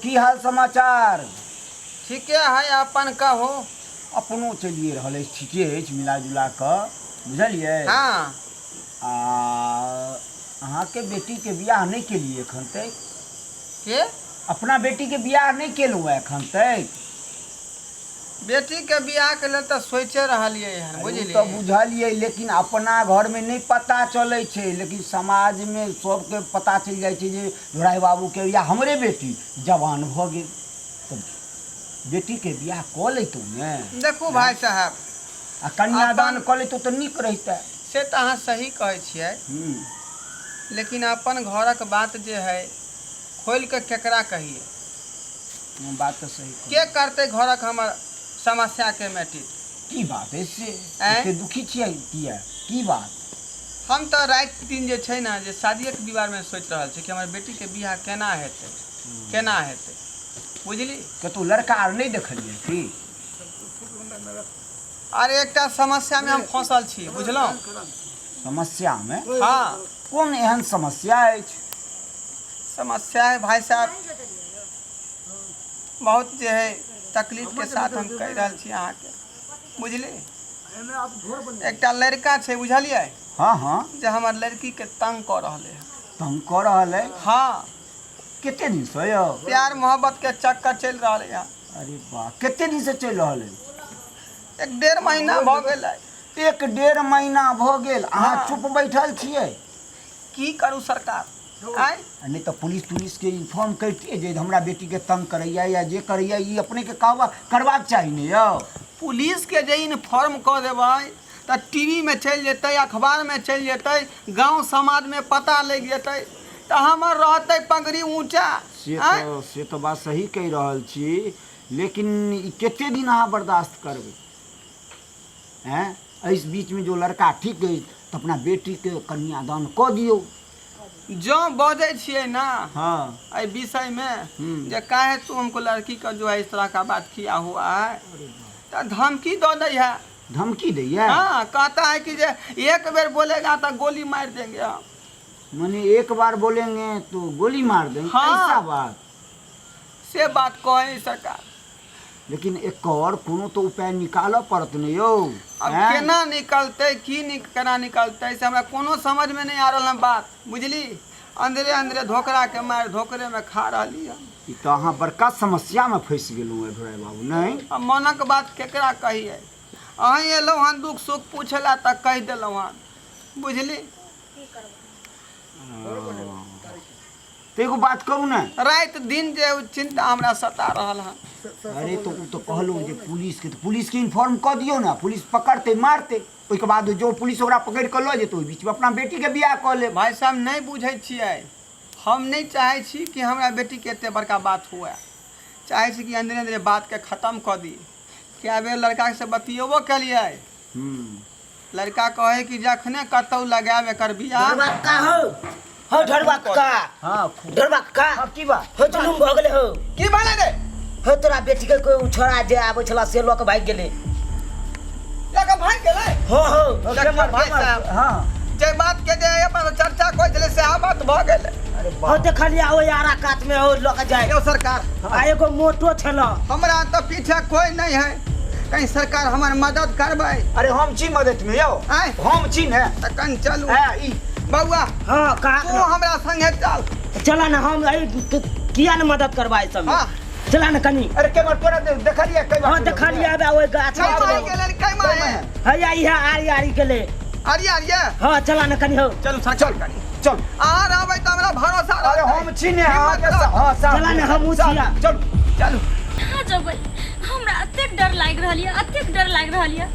की हाल समाचार? ठीके है, अपन कहू। अपनो चलिए रहल अछि, ठीके अछि मिला जुला कऽ, बुझलियै? हँ। आ अहाँके बेटीके बियाह नहि केलियै एखन तक? के? अपना बेटीके बियाह नहि केलहुँ एखन तक? बेटीके बियाहके लेल तऽ सोचि रहलियै हन। अरे ओ बुझलियै? तऽ बुझलियै, लेकिन अपना घरमे नहि पता चलै छै, लेकिन समाजमे सबके पता चलि जाइ छै जे ढोराइ बाबूके या हमरे बेटी जवान भऽ गेल, तऽ बेटीके बियाह कऽ लैतहुँ ने। देखू भाय साहब, आ कन्यादान अपन कऽ लैतहुँ तऽ नीक रहितै। से तऽ अहाँ सही कहै छियै, लेकिन अपन घरक बात जे है खोलि कऽ केकरा कहियै? बात तऽ सही के कहलियै। करतै घरक हमर समस्याके मैटिक? की बात अछि से? आँय? एते दुखी छियै किया, की बात? हम तऽ राति दिन जे छै ने जे शादियेके विवाहमे सोचि रहल छी कि हमर बेटीके बियाह केना हेतै, केना हेतै, बुझली? कतहु लड़का आर नहि देखलियै की? अरे एकटा समस्यामे हम फँसल छी, बुझलहुँ? समस्यामे? हँ। कोन एहन समस्या अछि? समस्या है भाई साहब बहुत जे है तकलीफ के साथ हम कहि रहल छी अहाँके, बुझली? एकटा लड़का छै, बुझलियै? हँ हँ। जे हमर लड़की के तंग कऽ रहले है। तंग कऽ रहल है? हँ। कते दिनसँ यौ? प्यार मोहब्बत के चक्कर चलि रहल है। अरे वाह, कते दिनसँ चलि रहल है? 1-1.5 महीना भऽ गेल है। 1-1.5 महीना भऽ गेल, अहाँ हँ। चुप बैठल छियै? की करू सरकार, आँय? आ नहि तऽ पुलिस तुलिसके इन्फॉर्म करितियै जे हमरा बेटीके तंग करैया या जे करैया, ई अपनेके कहबा करबाक चाही ने यौ। पुलिसके जे इन्फॉर्म कऽ देबै तऽ टी वी मे चलि जेतै, अखबारमे चलि जेतै, गाँव समाजमे पता लागि जेतै, तऽ हमर रहतै पगड़ी ऊँचा। से आँय? तऽ से तऽ बात सही कहि रहल छी, लेकिन ई कते दिन अहाँ बर्दाश्त करबै? आँय, एहि बीचमे जो लड़का ठीक अछि तऽ अपना बेटीके कन्यादान कऽ दियौ। जँ बजै छियै ना हँ एहि विषयमे हम्म। जे काहे तू हमको लड़की का जो है इस तरह का बात किया हुआ है, तऽ धमकी दऽ दै है। धमकी दैया? हाँ, कहता है कि जे एक बेर बोलेगा तो गोली मार देंगे हम। माने एक बार बोलेंगे तो गोली मार देंगे? हाँ। ऐसा बात? से बात कहे सरकार। लेकिन एकर कोनो तऽ उपाय निकालऽ पड़त ने यौ। अब आँय? केना निकलतै, की नि केना निकलतै से हमरा कोनो समझमे नहि आ रहल हन बात, बुझली? अंदरे अंदरे धोकराके मारि धोकरेमे खा रहली हन। ई तऽ अहाँ बड़का समस्यामे फँसि गेलहुँ हेँ ढोराइ बाबू, नहि? आ मनक बात केकरा कहियै? अहीं एलहुँ हन दुख सुख पूछै लए तऽ कहि देलहुँ हन, बुझली? तऽ एगो बात करू ने। राति दिन जे ओ चिन्ता हमरा सता रहल हन। अरे तऽ ओ तऽ कहलहुँ जे पुलिसके, तऽ पुलिसके इन्फॉर्म कऽ दियौ ने, पुलिस पकड़तै मारतै, ओहिके बाद जो पुलिस ओकरा पकड़ि कऽ लऽ जेतै, ओहि बीचमे अपना बेटीके बियाह कऽ लेब। भाइ साहब, नहि बुझै छियै, हम नहि चाहै छी कि हमरा बेटीके एते बड़का बात हुए, चाहै छी कि अन्दरे अन्दरे बातके खतम कऽ दी। कए बेर लड़कासँ बतियेबो केलियै, लड़का कहै कि जखने कतौ लगायब एकर बियाह। ढोरबा का हो, हो ढोरबा का। हाँ। ढोरबा का। हाँ, की बात? हो जुलुम भऽ गेलै हो। की भेलै रे? हो तोरा बेटी के कोई छोड़ा जे आबै छला से लऽ के भागि गेलै। लऽ के भागि गेलै? हो हो। देखियौ भाई साहब, हाँ, जे बात के जे अपन चर्चा करै छलै सएह बात भऽ गेलै। अरे हो बाप। देखलियै ओहि आरा कात में हो लऽ के जाय। यौ सरकार। आ एगो मोटो छल। हमरा तऽ पीछे कोई नहीं है, कहीं सरकार हमर मदद करबै। अरे हम छी मदद में यौ। आँय? हम छी ने। तखन चलू। हैं, ई बौआ। हाँ, कहा? तू हमरा संगे चल। चला ना, हम एहि किया ने मदद करबा एहि सबमे। हाँ। चला ना कनी। अरे के बार तोरा देखलियै कई बार? हाँ, देखलियै, आबे ओहि गाछ कै में। मार गेलै, कै मार है? हैया इहा आरी आरी गेलै। अरे अरे। हाँ, चला ना कनी हो। चलू सरकार, चल कनी चल। अहाँ रहबै तऽ हमरा भरोसा अरे रहतै। हम छी ने हिम्मत अहाँके रहत। हाँ, साथ। चला ने, हमहूँ साथ, छियै। चल। चलू। कहाँ जेबै? हमरा एतेक डर लागि रहल यऽ, एतेक डर लागि रहल यऽ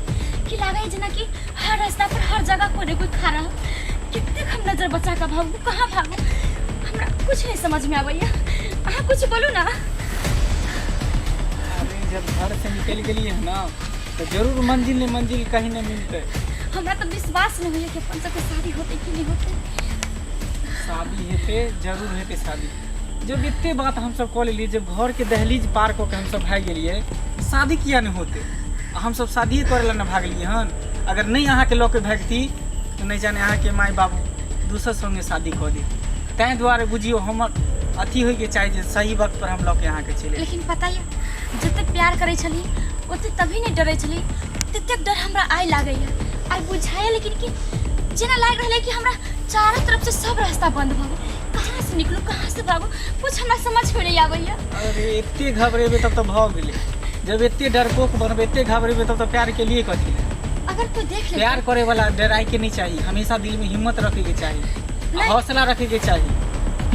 कि लागै जेनाकि हर रास्ता पर हर जगह कोई ने कोई खड़ा। कतेक हम नजर बचा कऽ भागू, कहाँ भागू, हमरा कुछ नहीं समझ में आबैया। अहाँ कुछ बोलू ना। अरे जब घर से निकल गेलियै हन ना तऽ जरूर मंजिल ने मंजिल कहीं ने मिलतै। हमरा तऽ विश्वास नहीं होइया कि अपन सबके शादी होतै कि नहीं होतै। शादी हेतै, जरूर हेतै शादी। जब एते बात हमसब कऽ लेलियै, जब घरके दहलीज पार कऽ के हमसब भागि गेलियै, शादी किया नहि होतै? आ हमसब शादिये करै लए ने भागलियै हन। अगर नहि अहाँके लऽ के भागती तऽ नहि जाने अहाँके माय बाबू दोसर सङ्गे शादी कऽ देत। ताहि दुआरे बुझियौ हमर अथी होइके चाही जे सही वक्त पर हम लऽ के अहाँके चलि लेकिन पता यऽ जतेक प्यार करै छली ओते तभी नहि डरै छली ततेक डर हमरा आइ लागैए आइ बुझाइए लेकिन कि जेना लागि रहल कि हमरा चारों तरफ से सब रास्ता बंद भऽ गेल कहाँ से निकलू कहाँ से भागू कुछ हमरा समझ में नहीं आबैए अरे एते घबरेबै तब तऽ भऽ गेलै जब एते डरपोक बनबै एते घबरेबै तब तऽ प्यार के लिए कथी लए अगर कोई देख ले प्यार करे वाला डराए के नहीं चाहिए हमेशा दिल में हिम्मत रखे के चाहिए आ नहीं। हौसला रखे के चाहिए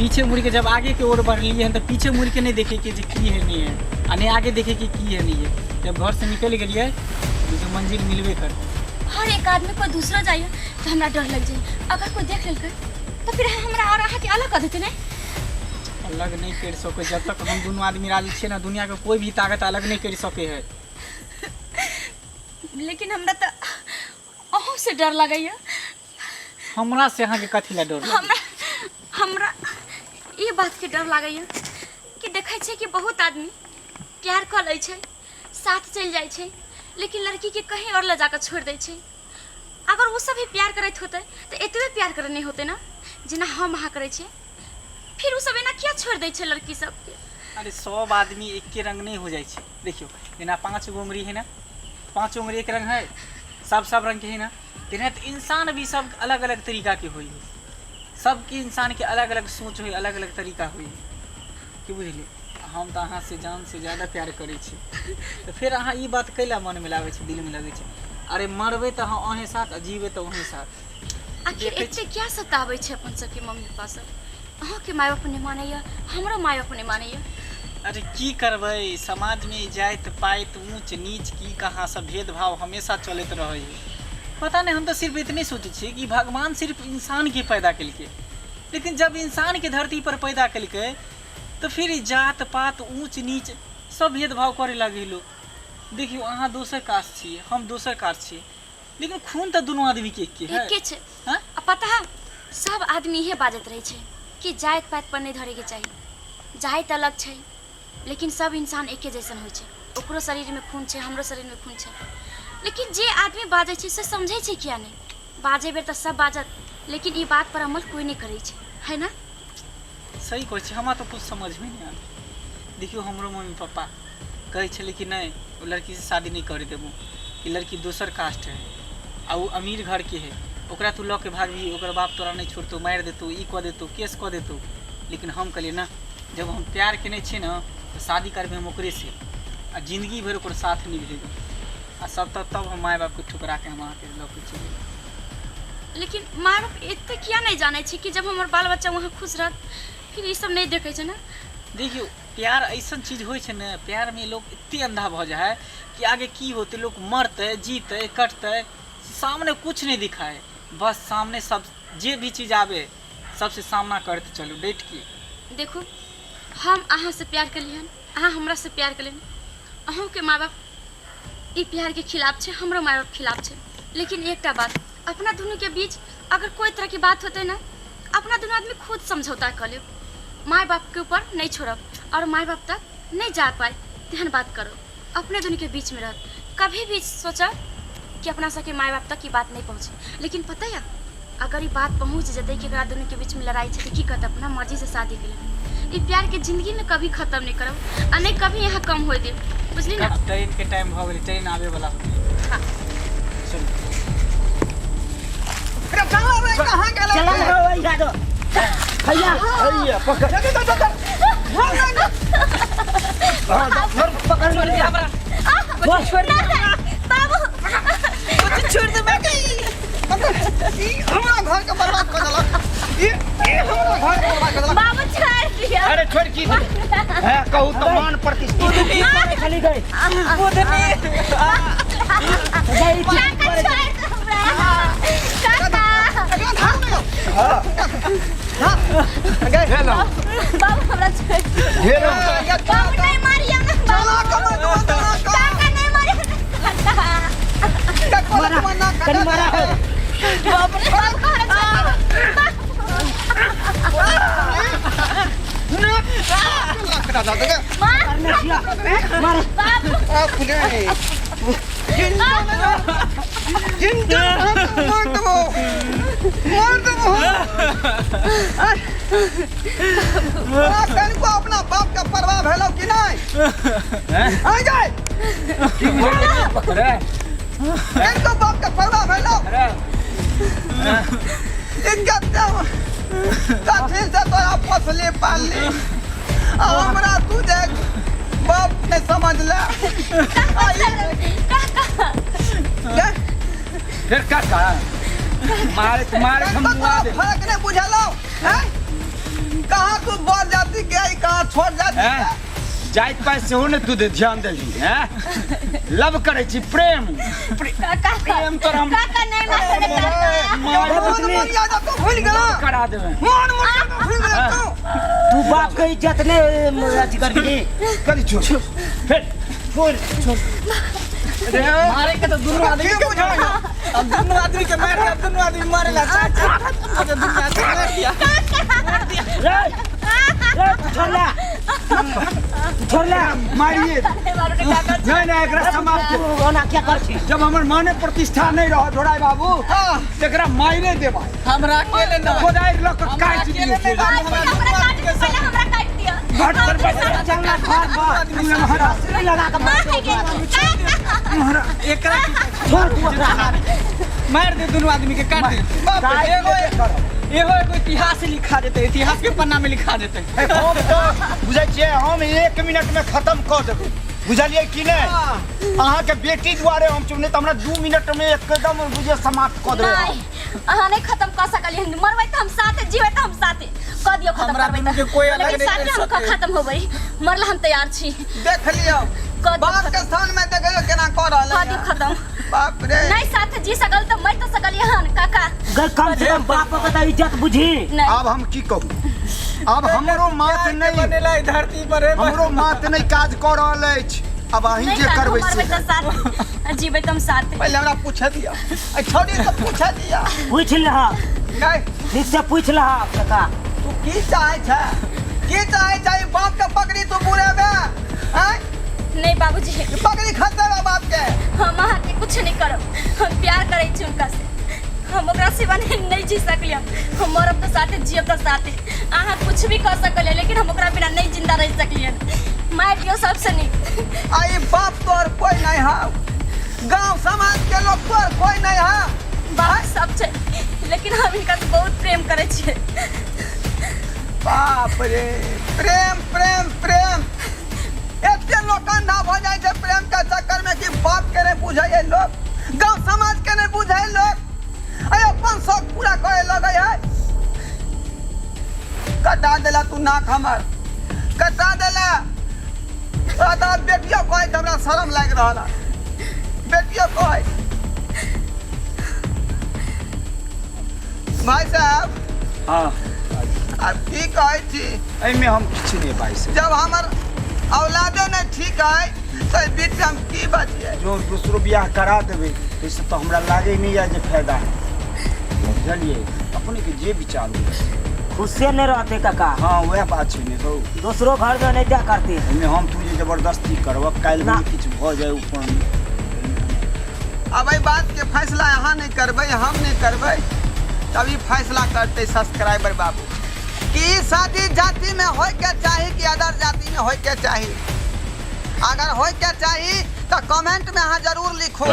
पीछे मुड़ के जब आगे के ओर बढ़लिए हन तो पीछे मुड़ के नहीं देखे के जे की है नहीं है आ नहीं आगे देखे के की है नहीं है जब घर से निकल गेलिए बुझू मंजिल मिलबे करतै हर एक आदमी कोई दूसरा जाइए तो हमरा डर लग जाइए अगर कोई देख लेलकै तो फिर हमरा और अहाँके अलग कर देते नहीं अलग नहीं कर सके जब तक हम दुनू आदमी राजी छियै ना दुनिया के कोई भी ताकत अलग नहीं कर सके है लेकिन हमरा तऽ अहूँ से डर लगैए हमरा से अहाँके कथी लए डर हमरा हमरा ई बातके डर लागैए कि देखै छियै कि बहुत आदमी प्यार कऽ लै छै साथ चलि जाइ छै लेकिन लड़कीके कहीं आओर लऽ जाकऽ छोड़ि दै छै अगर ओ सब भी प्यार करैत होतै तऽ एतबे प्यार करै नहि होतै ने जेना हम अहाँ करै छियै फिर ओ सब एना किया छोड़ि दै छै लड़की सबके अरे सब आदमी एके रंग नहीं हो जाइ छै देखियौ जेना पाँच गो उंगरी है ना पाँच उंगरी एक रंग है सब सब रंग के है ना तेना तऽ इंसान भी सब अलग अलग तरीका के होइ है सबके इंसान के अलग अलग सोच होइ अलग अलग तरीका होइ है की बुझलियै हम तऽ अहाँ से जान से ज्यादा प्यार करै छी तऽ फेर अहाँ ई बात कैला मनमे लागै छै दिलमे लगै छै अरे मरबै तऽ अहाँ अहें साथ आ जीबै तऽ अहें साथ आखिर देखै एते क्या सताबै छै अपन सबके मम्मी पापा सब अहाँके माय बाप नहि मानैया हमरो माय बाप नहि मानैया अरे की करबै समाजमे जाति पाति ऊँच नीच की कहाँ सब भेदभाव हमेशा चलैत रहै है पता नहि हम तऽ सिर्फ इतने सोचै छियै कि भगवान सिर्फ इंसानके पैदा केलकै लेकिन जब इंसानके धरती पर पैदा केलकै तऽ फिर ई जात पात ऊँच नीच सब भेदभाव करे लागै लोक देखियौ अहाँ दोसर कास्ट छियै हम दोसर कास्ट छियै लेकिन खून तऽ दुनू आदमीके एके है एके छै हाँ? आ पता है सब आदमी इहे बाजैत रहै छै कि जाति पाति पर नहि धरैके चाही जाति अलग छै लेकिन सब इंसान एके जैसन होइ छै ओकरो शरीरमे खून छै हमरो शरीरमे खून छै लेकिन जे आदमी बाजै छै से समझै छै किया नहि बाजै बेर तऽ सब बाजत लेकिन ई बात पर अमल कोइ नहि करै छै है ना सही कहै छी हमरा तऽ कुछ समझमे नहि आबै देखियौ हमरो मम्मी पप्पा कहै छलै कि नहि ओ लड़कीसँ शादी नहि करै देबो ई लड़की दोसर कास्ट है आ ओ अमीर घरके है ओकरा तू लऽ के भागबही ओकर बाप तोरा नहि छोड़तौ मारि देतौ ई कऽ देतौ केस कऽ देतौ लेकिन हम कहलियै ना जब हम प्यार केने छियै ने तऽ शादी करबै हम ओकरेसँ आ जिन्दगी भरि ओकर साथ निभेबै आ सब तब तब हम माय बापके ठुकरा के हम अहाँके लऽ के चलि एबै। लेकिन माय बाप एते किया नहि जानै छै कि जब हमर बाल बच्चा वहाँ खुश रहत फिर ई सब नहि देखै छै ने देखियौ प्यार ऐसन चीज होइ छै ने प्यारमे लोक एते अंधा भऽ जाइ है कि आगे की होतै लोक मरतै जीतै कटतै सामने कुछ नहि दिखाए बस सामने सब जे भी चीज आबे सबसे सामना करते चलू डटि के देखू हम अहाँसँ प्यार केलियै हन अहाँ हमरासँ प्यार केलियै अहूँके माय बाप ई प्यारके खिलाफ छै हमरो माय बाप खिलाफ छै लेकिन एकटा बात अपना दुनूके बीच अगर कोई तरहके बात होतै ने अपना दुनू आदमी खुद समझौता कऽ लेब माय बापके ऊपर नहि छोड़ब आओर माय बाप तक नहि जा पाए तेहन बात करब अपने दुनूके बीचमे रहत कभी भी सोचब कि अपना सबके माय बाप तक ई बात नहि पहुँचे लेकिन पता यऽ अगर ई बात पहुँच जेतै कि एकरा दुनूके बीचमे लड़ाइ छै तऽ की कहतै अपना मर्जीसँ शादी केलक ई प्यारके जिन्दगीमे कभी खतम नहि करब आ नहि कभी यहाँ कम होय देब बुझली ने आब ट्रेन के टाइम भऽ गेलै ट्रेन आबै वला होतै हाँ। चलू अरे चलो रे कहाँ गेलै चला ना भैया तो भैया भैया पकड़ चल चल चल पकड़ छोड़ दे हमरा बस छोड़ दे बाबू छोड़ दे बाकी ई हमरा घर के बर्बाद कर देलक ई ई हमरा घर के बर्बाद कर देलक बाबू छोड़ दिया अरे छोड़ की है कहू तो मान प्रतिष्ठित खाली गए गई काका छोड़ दो हमरा काका एकरा धार में हां गए हेलो बाबू हमरा छोड़ दिया हेलो बाबू नहीं मारिया ना चला कमर चला काका नहीं मारिया काका मारा कनी मारा है बाप रे बाप हमरा छोड़ मार मारने छिया मार बाबू जिंदा जिंदा मार देबो हम। तोरा कनिको अपना बाप के परवाह भेलौ कि नहि आ जाय रे कनिको बाप के परवाह भेलौ रे इज्जत कथी से तोरा पोसली पालली आ हमरा तू जे बाप नहि समझले फिर काका मारे मारे हम मुआ दे फर्क नहीं बुझलो हैं कहाँ तू बढ़ जाती के आई कहाँ छोड़ जाती हैं जाइत पाइ सेहो ने तू दे ध्यान देली हैं लव करै छी प्रेम काका प्रेम तोर हम काका नहीं मारे काका मारे मन मर्यादा तू भूल गेला करा देबै मन मर्यादा भूल गेला तू तू बाप के इज्जत ने अथी करबी करी छोड़ फिर छोड़ छोड़ रे मारे के तो दुनू आदमी के बुझाई अब दुनू आदमी के मार के दुनू आदमी मारे ला चाचा दुनू आदमी मार दिया रे रे छोड़ ले छोड़ ले मारिए नहीं मारो रे काका नहीं नहीं एकरा समाप्त तू ओना क्या कर छी जब हमर माने प्रतिष्ठा नहीं रह ढोराई बाबू हाँ तकरा मारे देबै हमरा अकेले न कोदारि लऽ कऽ काटि अकेले दियौ नहि आज हमरा काट दिया पहले हमरा काट दिया घट पर बैठ चलना घर पर रस्सी लगा के मार मार के काका एकरा छोड़ तू ओकरा मार दे दुनू आदमी के काट दे बाप रे, एगो एगो एगो इतिहास लिखा देते इतिहास के पन्ना में लिखा देते हम तऽ बुझै छियै हम एक मिनट में खत्म कऽ देबै बुझलियै कि नहि अहाँके बेटी दुआरे हम चुप नहि तऽ हमरा 2 मिनट में एकदम बुझे समाप्त कऽ देबै। नहीं, अहाँ नहीं खत्म कर सकलियै। मरबै तऽ हम साथे, जीबै तऽ हम साथे। कऽ दियौ खत्म। हमरा करबै दुनू तऽ के कोई अलग लेकिन नहीं साथे कर हम सके। खत्म होबै, मरला हम तैयार छी। देख लियौ। कऽ दियौ बाप के खत्म। स्थान में देखियौ केना कऽ रहल कऽ दियौ है। खत्म। बाप रे। नहीं साथे जी सकल तऽ मरि तऽ सकलियै हन काका। गल कम से कम बाप के तऽ इज्जत बुझी। नहीं। आब हम की कहू, आब हमरो माथ नहि बनेला ई धरती पर रे। हमरो माथ नहि काज कऽ रहल अछि। आब अहीं नहीं जे काका, करबै मरबै से। तऽ साथे, जीबै तऽ हम साथे। पहले हमरा पूछे दिया, ऐ छौड़ी से पूछे दिया। पूछ लह। नहीं। ठीक से पूछ लह काका। तू की चाहे छै, की चाहे छै? ई बाप के पकड़ी तू बुढ़ेबे हैं? नहीं बाबूजी। ई पगड़ी खसेबे बाप के? हम अहाँके कुछ नहीं करब। हम प्यार करै छी हुनका से। हम ओकरा सिवा नहीं, नहीं जी सकलियै। हम मरब तऽ साथे, जियब तऽ साथे। अहाँ कुछ भी कह सकलियै, लेकिन हम ओकरा बिना नहीं जिंदा रह सकलियै। मारि दियौ, सबसे नीक। आ ई बाप तोर कोई नहीं है? गांव समाज के लोग तोर कोई नहीं है? बाप सब छै, लेकिन हम हिनका से बहुत प्रेम करै छियै। बाप रे, प्रेम प्रेम प्रेम। एते लोग अंधा भऽ जाइ छै प्रेम के चक्कर में कि बाप के नहीं बुझै लोग, गांव समाज के नहीं बुझै लोग, अरे अपन शौक पूरा करे लगे है। कटा देला तू नाक हमर, कटा देला। तोरा तऽ आब बेटियो कहै तऽ हमरा शरम लागि रहल है, बेटियो कहै। भाई साहब। हँ। आब की कहै छी? एहिमे हम किछु नहि बाजि सकै। जब हमर औलादे नहि ठीक है तऽ बीच हम की बचिए? जो दोसरो बियाह करा देबै, ताहिसँ तऽ हमरा लागै नहि यऽ जे फायदा है, बुझलियै? अपनेके जे विचार हुए। खुशे नहीं रहते काका। हँ, वएह बात छै ने हौ। दोसरो घर में नहीं क्या करती। एहिमे हम तू जे जबरदस्ती करबह, काल्हि ना। भेने किछु भऽ जाय ऊपरमे। अब एहि बातके फैसला अहाँ नहि करबै, हम नहि करबै, तब ई फैसला करतै सब्सक्राइबर बाबू कि ई शादी जातिमे होइके चाही कि अदर जातिमे होइके चाही। अगर होइके चाही तऽ कमेंटमे अहाँ जरूर लिखू।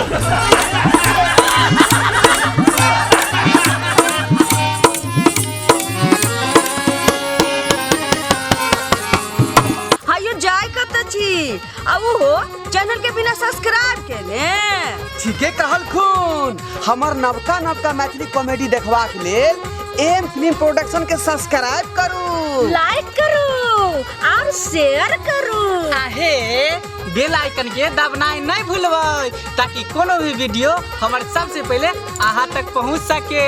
हायो, जाय कतऽ छी आ ओहो चैनल के बिना सब्सक्राइब केने? ठीके कहलखुन। हमर नवका नवका मैथिली कॉमेडी देखबाक लेल एम फिल्म प्रोडक्शन के सब्सक्राइब करू, लाइक करू और शेयर करू। आहे बेल आइकन के दबनाइ नहीं भूलबै, ताकि कोनो भी वीडियो हमर सबसे पहले अहाँ तक पहुँच सके।